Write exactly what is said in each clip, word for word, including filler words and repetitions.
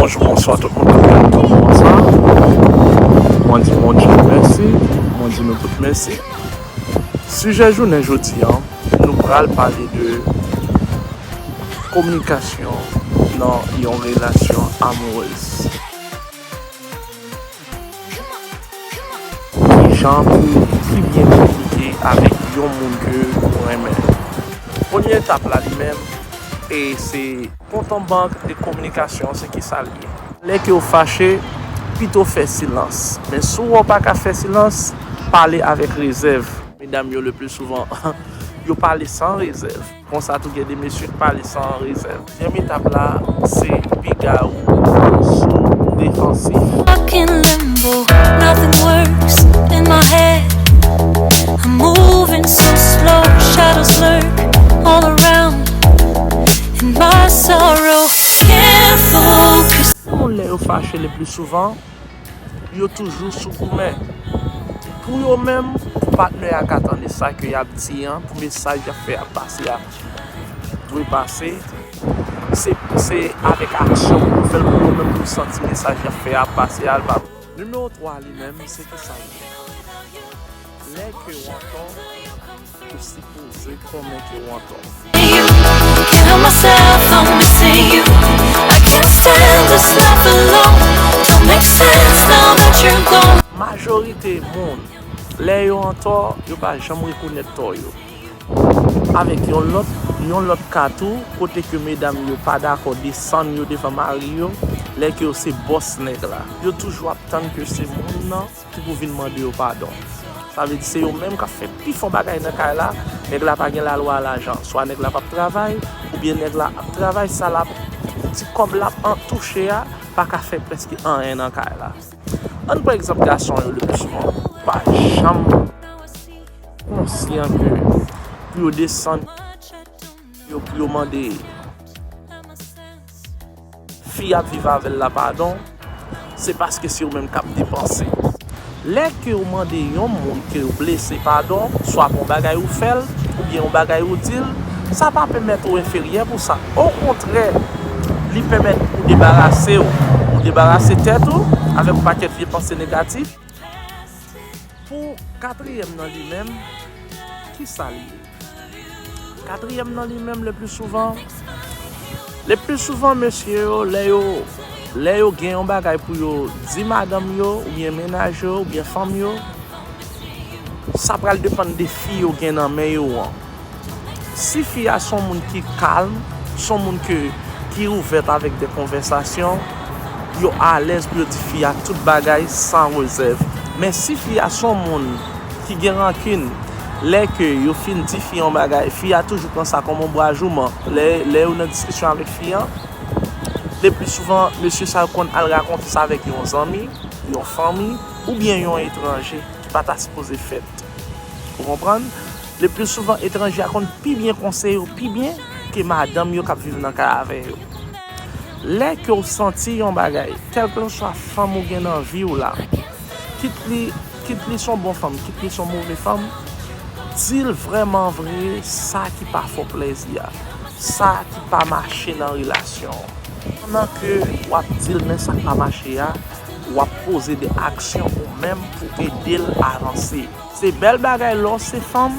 Bonjou, bonswa tout moun ki ap gade mwen konsa. Mwen di Bondye mèsi, mwen di nou tout mèsi. Sijè jounen jodi a, nou pral pale de kominikasyon nan yon relasyon amourèz. Kijan pou pi byen kominike avèk yon moun ke ou renmen? Premye etap la li menm, e se kont an bank de kominikasyon, se ki sa l ye? Lè ke w fache, pito fè silans. Men si w wè w pa ka fè silans, pale avèk rezèv. Medam yo, le pli souvan, yo pale san rezèv. Konsa tou, gen de mesye k pale san rezèv. Dezyèm etap la, se piga ou sou defansif. Stuck in limbo, nothing works in my head. I'm moving so slow, shadows lurk all around. In my sorrow, can't focus. Moun lè yo fache le pli souvan, yo toujou sou goumen. Pou yo menm, pou patnè a ka tande sa ke y ap di an, pou mesaj y ap fè a pase a dwe pase, se, se avèk aksyon pou yo fè l, pou yo menm pou yo santi mesaj y ap fè a pase a, l pa. Nimewo twa li menm, se ki sa l ye? Lè ke w antò, ou sipoze konnen ke w antò. Can't help myself, I'm missing you. I can't stand this life alone. Don't make sense now that you're gone. Majorite moun, lè yo antò, yo pa janm rekonèt tò yo. Avèk yon lòt, yon lòt ka tou, kote ke medam yo pa dakò desann yo devan mari yo, lè ke yo se bòs nèg la. Yo toujou ap tann ke se moun nan ki pou vin mande yo padon. Sa vle di se yo menm k ap fè pi fò bagay nan kay la, nèg la pa gen lalwa lajan. Swa nèg la p ap travay, oubyen nèg la ap travay, sa l ap, ti kòb l ap an touche a, pa ka fè prèske anyen nan kay la. Ann pran egzanp gason yo le pli souvan. Pa janm konsyan ke pou yo desann, yo, pou yo mande fi ap viv avè l la padon, se paske se yo menm k ap depanse. Lè ke w mande yon moun ke w blese padon, swa pou yon bagay ou fè l, oubyen yon bagay ou di l, sa pa pèmèt ou enferyè pou sa. Okontrè, li pèmèt ou debarase w, ou debarase tèt ou avèk yon pakèt vye panse negatif. Pou katriyèm nan li menm, ki sa li ye? Katriyèm nan li menm, le pli souvan, le pli souvan, mesye yo, lè yo, lè yo gen yon bagay pou yo di madanm yo, oubyen mennaj yo, oubyen fanm yo, sa pral depann de fi yo gen nan men yo an. Si fi a se yon moun ki kalm, se yon moun ke, ki ouvèt avèk de konvèsasyon, yo alèz pou yo di fi a tout bagay san rezèv. Men si fi a se yon moun ki gen rankin, lè ke yo fin di fi a yon bagay, fi a toujou pran sa kòm yon bwa jouman. Lè, lè yo nan diskisyon avèk fi a, le pli souvan, mesye sa yo konn al rakonte sa avèk yon zanmi, yon fanmi, oubyen yon etranje ki pa ta sipoze fèt. Ou konprann? Le pli souvan, etranje a konn pi byen konseye yo pi byen ke madanm yo k ap viv nan kay avè yo. Lè ke w santi yon bagay, kèlkeswa fanm ou gen nan vi w la, kit li, kit li se yon bon fanm, kit li se yon move fanm, di l vrèman vre sa ki pa fè w plèzi a, sa ki pa mache nan relasyon an. Pandan ke w ap di l men sa k pa mache a, w ap poze de aksyon ou menm pou ede l avanse. Se bèl bagay lè w se fanm,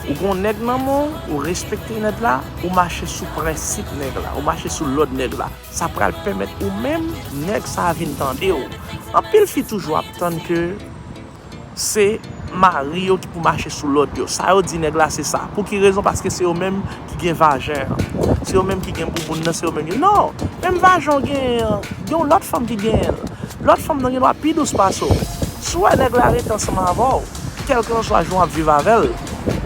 ou gon nèg nan men w, ou respekte nèg la, ou mache sou prensip nèg la, ou mache sou lòd nèg la. Sa pral pèmèt ou menm, nèg sa a vin tande w. Anpil fi toujou ap tann ke se mari yo ki pou mache sou lòd yo. Sa yo di nèg la se sa. Pou ki rezon? Paske se yo menm ki gen vajen an. Se yo menm ki gen bouboun nan, se yo menm ki, non! Menm vajen w genyen an, gen yon lòt fanm ki genyen l. Lòt fanm nan gendwa pi dous pase w. Si w wè nèg la rete ansanm avè w, kèlkanswa jan w ap viv avè l,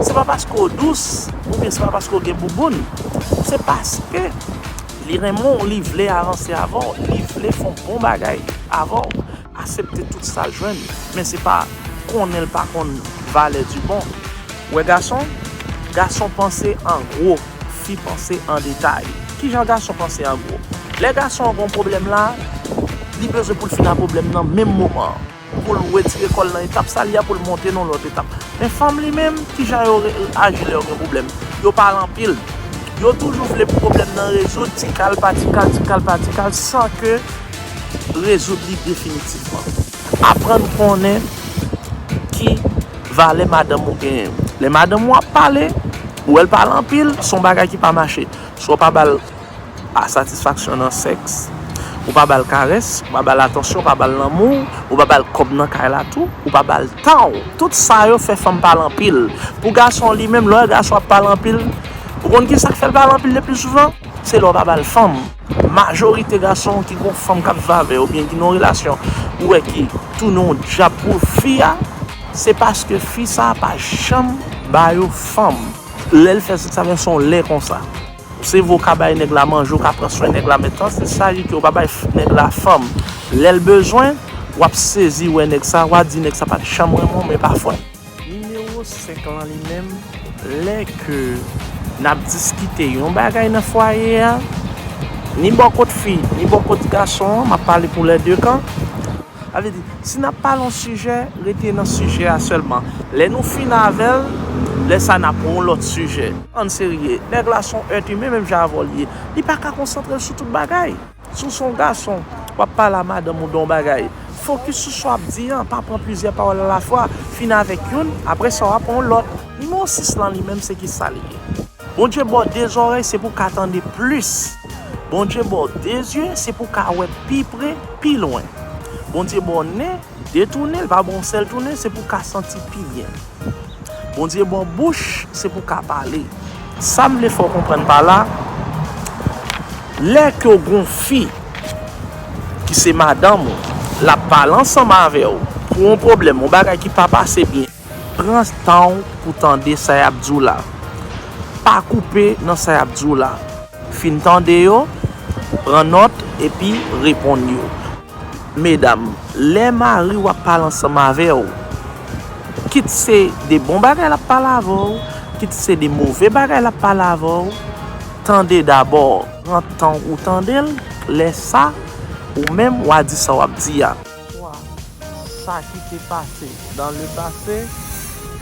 se pa paske w dous, oubyen se pa paske w gen bouboun. Se paske li renmen w, li vle avanse avè w, li vle fè yon bon bagay avè w. Aksepte tout sa l jwenn, men se pa konnen l pa konn valè di bon. Ou wè gason? Gason panse an gwo, fi panse an detay. Kijan gason panse an gwo? Lè gason an gen yon pwoblèm la, li bezwen pou l fin a pwoblèm nan menm moman an. Pou l retire kò l nan etap sa l ye a, pou l monte nan yon lòt etap. Men fanm li menm, kijan yo re-, aji lè yo gen pwoblèm? Yo pale anpil. Yo toujou vle pwoblèm nan rezoud, ti kal pa ti kal, ti kal pa ti kal, san ke rezoud li definitivman. Aprann konnen ki valè madanm ou genyen. Lè madanm ou ap pale, ou wè l pale anpil, se yon bagay ki pa mache. Swa w pa ba l a satisfaksyon nan sèks, ou pa ba l karès, ou pa ba l atansyon, ou pa ba l lanmou, ou pa ba l kòb nan kay la tou, ou pa ba l tan w. Tout sa yo fè fanm pale anpil. Pou gason li menm, lè w wè gason ap pale anpil, ou konn ki sa k fè l pale anpil le pli souvan? Se lè w pa ba l fanm. Majorite gason ki gon fanm k ap viv avè yo, oubyen ki nan yon relasyon, ou wè ki tounen yon dyab pou fi a, se paske fi sa a pa janm ba yo fanm. Lè l fè sèks avè l, se yon lè konsa. Se vre w ka bay nèg la manje, w ka pran swen nèg la, men tan se saji ke w pa bay f- nèg la fanm. Lè l bezwen, w ap sezi wè nèg sa, w a di nèg sa pa t janm renmen w, men pa fwè. Nimewo senk lan li menm, lè ke n ap diskite yon bagay nan fwaye a, ni bò kot fi, ni bò kot gason an, m ap pale pou lè de kan. Sa vle di, si n ap pale yon sijè, rete nan sijè a sèlman. Lè nou fin avè l, lè sa a n ap pran yon lòt sijè. Ann serye, nèg la se yon èt imen menm jan avè w l ye. Li pa ka konsantre l sou tout bagay. Si w se yon gason, w ap pale a madanm ou de yon bagay, fokis sou sa w ap di an, pa pran plizyè pawòl alafwa, fin avèk youn, apre sa w ap pran yon lòt. Nimewo sis lan li menm, se ki sa li ye? Bondye ba w de zòrèy, se pou w ka tande plis. Bondye ba w de zye, se pou w ka wè pi pre, pi lwen. Bondye ba w nen, de tounen, l pa ba w yon sèl tounen, se pou w ka santi pi byen. Bondye ba w bouch, se pou w ka pale. Sa m vle fè w konprann pa la, lè ke w gon fi ki se madanm ou, l ap pale ansanm avè w pou yon pwoblèm, yon bagay ki pa pase byen, pran tan w pou tande sa y ap di w la. Pa koupe nan sa y ap di w la. Fin tande yo, pran nòt epi reponn yo. Medam, lè mari w ap pale ansanm avè w, kit se de bon bagay l ap pale avè w, kit se de move bagay l ap pale avè w, tande dabò, pran tan w pou w tande l, lè sa, ou menm w a di sa w ap di a. Sa ki te pase dans le passé,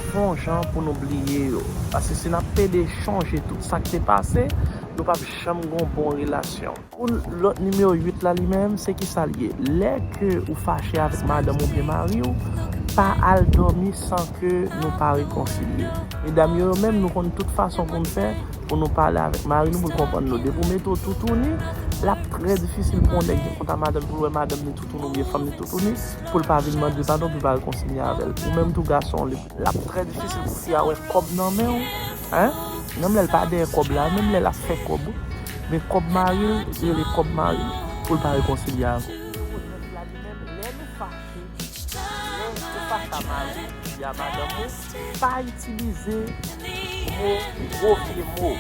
fè yon jan pou nou bliye yo. Paske si n ap pede chonje tout sa k te pase, nou p ap janm gen yon bon relasyon. Pou lòt nimewo uit la li menm, se ki sa l ye? Lè ke ou fache avèk madanm oubyen mari w, pa al dòmi san ke nou pa rekonsilye. Medam yo, yo menm, nou konn tout fason pou n fè pou nou pale avèk mari nou, pou l konprann nou. Depi w mete w toutouni, l ap trè difisil pou yon nèg gen kont a madanm li, pou l wè madanm li toutouni oubyen fanm li toutouni, pou l pa vin mande padon, pou l pa rekonsilye avè l. Ou menm tou gason, li, l ap trè difisil pou fi a wè kòb nan men w, en? Menm lè l pa dèyè kòb la, menm lè l ap fè kòb, men kòb mari l, rele kòb mari l, pou l pa rekonsilye avè w. Lè nou fache, lè nou fache a mari, di a madanm ou, pa itilize mo, gwo vye mo,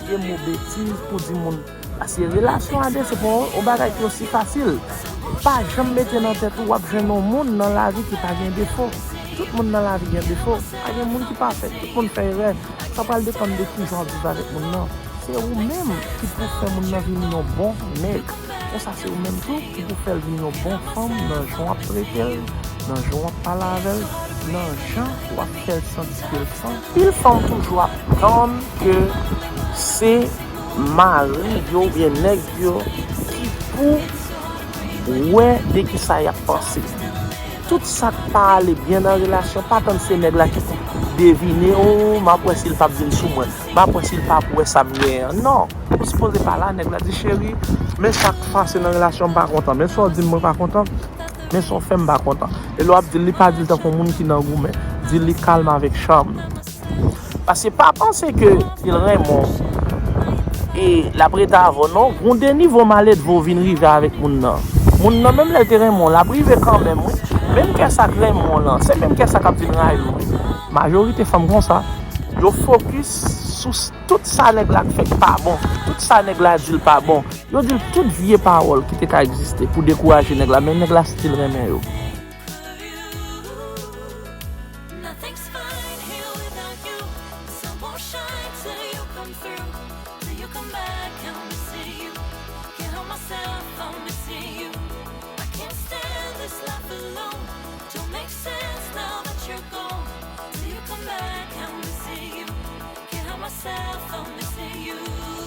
vye mo betiz pou di moun. Paske relasyon a de, se pa yon bagay ki osi fasil. Pa janm mete nan tèt ou w ap jwenn yon moun nan lavi ki pa gen defo. Tout moun nan lavi gen defo. Pa gen moun ki pafè, tout moun fè erè. Sa pral depann de kijan w ap viv avèk moun nan. Se ou menm ki pou fè moun nan vin yon bon nèg. Konsa se ou menm tou ki pou fè l vin yon bon fanm nan jan w ap trete l, nan jan w ap pale avè l, nan jan w ap fè l santi ke l fanm. Anpil fanm toujou ap tann ke se mari yo oubyen nèg yo ki pou wè de kisa y ap panse. Tout sa k pa ale byen nan relasyon, pa tann se nèg la ki pou devine, o, m ap wè si l p ap vin sou mwen, m ap wè si l p ap wè sa m genyen an. Non, ou sipoze pale a nèg la, di, cheri, men sa k pase nan relasyon, m pa kontan, men sa w di m, mwen pa kontan, men sa w fè m, m pa kontan. E lè w ap di l, li pa di l tankou yon moun ki nan goumen, di l li kalm avèk cham. Paske pa panse ke si l renmen w, e l ap rete avè w, non. Gon de nivo maledve w vin rive avèk moun nan. Moun nan, menm lè l te renmen w, l ap rive kanmenm, wi. Menm kè sa k renmen w lan, se menm kè sa k ap vin rayi w, wi. Majorite fanm konsa, yo fokis sou s- tout sa nèg la k fè k pa bon, tout sa nèg la di l pa bon. Yo di l tout vye pawòl ki te ka egziste pou dekouraje nèg la, men nèg la still renmen yo. Nothing's fine here without you. The sun won't shine till you come through. Till you come back, I'm missing you. Can't help myself, I'm missing you. I can't stand this life alone. Don't make sense now that you're gone. Till you come back, I'm missing you. Can't help myself, I'm missing you.